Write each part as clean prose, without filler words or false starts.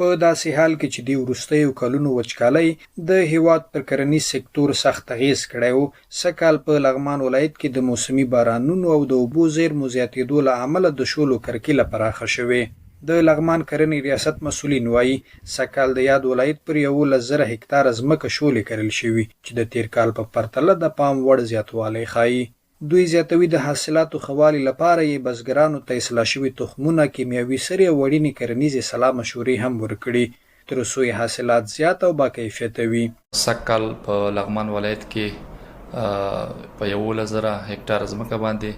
په داسې حال کې چې دې وروستیو کلونو وچکالۍ د هېواد پر کرنیز سکتور سخت اغېز کړی و، سږ کال په لغمان ولایت کې د موسمي بارانونو او د اوبو زېرمو زیاتېدو له امله د شولو کرکیله پراخه شوې. د لغمان کرنې ریاست مسؤلین وايي، سږ کال د یاد ولایت پر 11,000 هکتاره ځمکه شولې کرل شوي، چې د تېر کال په پرتله د پام وړ زیاتوالی ښايي. دوی زیاتوي، د حاصلاتو ښه والي لپاره یې بزګرانو ته اصلاح شوي تخمونه، کیمیاوي سرې او اړینې کرنیزې سلا مشورې هم ورکړي، تر څو یې حاصلات زیات او باکیفیته وي. سږ کال په لغمان ولایت کې په 11,000 هکټاره ځمکه باندې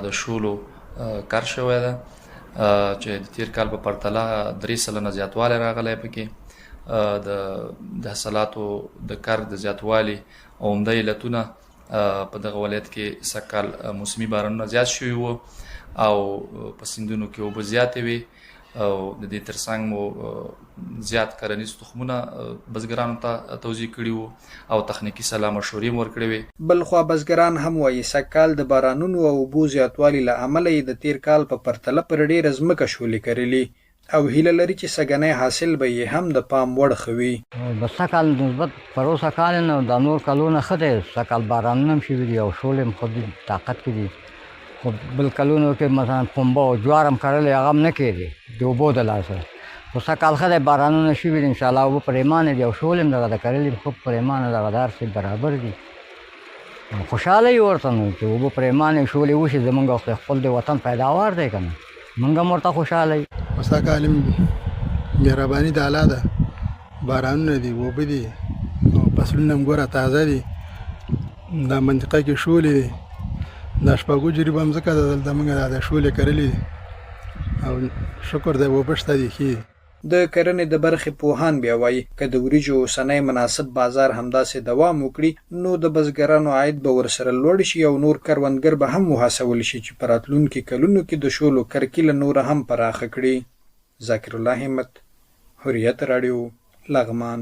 د شولو کر شوی ده، چې د تېر کال په پرتله 3% زیاتوالی راغلی پکې. د حاصلاتو د کر د زیاتوالي عمده علتونه په دغه ولایت کې سږ کال موسمي بارانونه زیات شوي وو او په سیندونو کې اوبه زیاتې وې، او د دې ترڅنګ مو زیات کرنیز تخمونه بزګرانو ته توزیع کړي وو او تخنیکي سلا مشورې مو ورکړې وې. بلخوا بزګران هم وايي، سږ کال د بارانونو او اوبو زیاتوالي له امله یې د تېر کال په پرتله پر ډېره ځمکه شولې کرلي او هیله لري چې سږنی حاصل به یې هم د پام وړ ښه وي. د سږ کال نسبت پروسه کال نه دا نور کلونه ښه دی، سږ کال بارانونه هم شوي دي او شولې هم ښه دي، طاقت کې دي. خو بل کلونو کې مثلا پنبه او جوار هم کرلې، هغه هم نه کېدې د اوبو د لاسه. خو سږ کال ښه دی، بارانونه شوي دي، انشاءالله اوبه پرېمانه دي او شولې هم دغه د کرلې ښه پرېمانه دغه د هر څه برابر دي. خوشحاله یو ورته نو چې اوبه پرېمانه شولې وشي، زمونږ خو خپل د وطن پیداوار دی که نه، مونږ هم ورته خوشحاله یو. سږ کال مهرباني د الله ده، بارانونه دي، اوبه دي او فصلونه هم ګوره تازه دي. دا منطقه کې شولې دي، دا شپږو جریبه مځکه ده، دلته موږ دا شولې کرلې دي او شکر دی اوبه شته دي ښې دي. د کرنې د برخې پوهان بیا وايي، که د وریجو اوسنی مناسب بازار همداسې دوام وکړي، نو د بزګرانو عاید به ورسره لوړ شي او نور کروندګر به هم وهڅول شي چې په راتلونکي کلونو کې د شولو کرکیله نوره هم پراخه کړي. ذاکرالله همت، حریت راډیو، لغمان.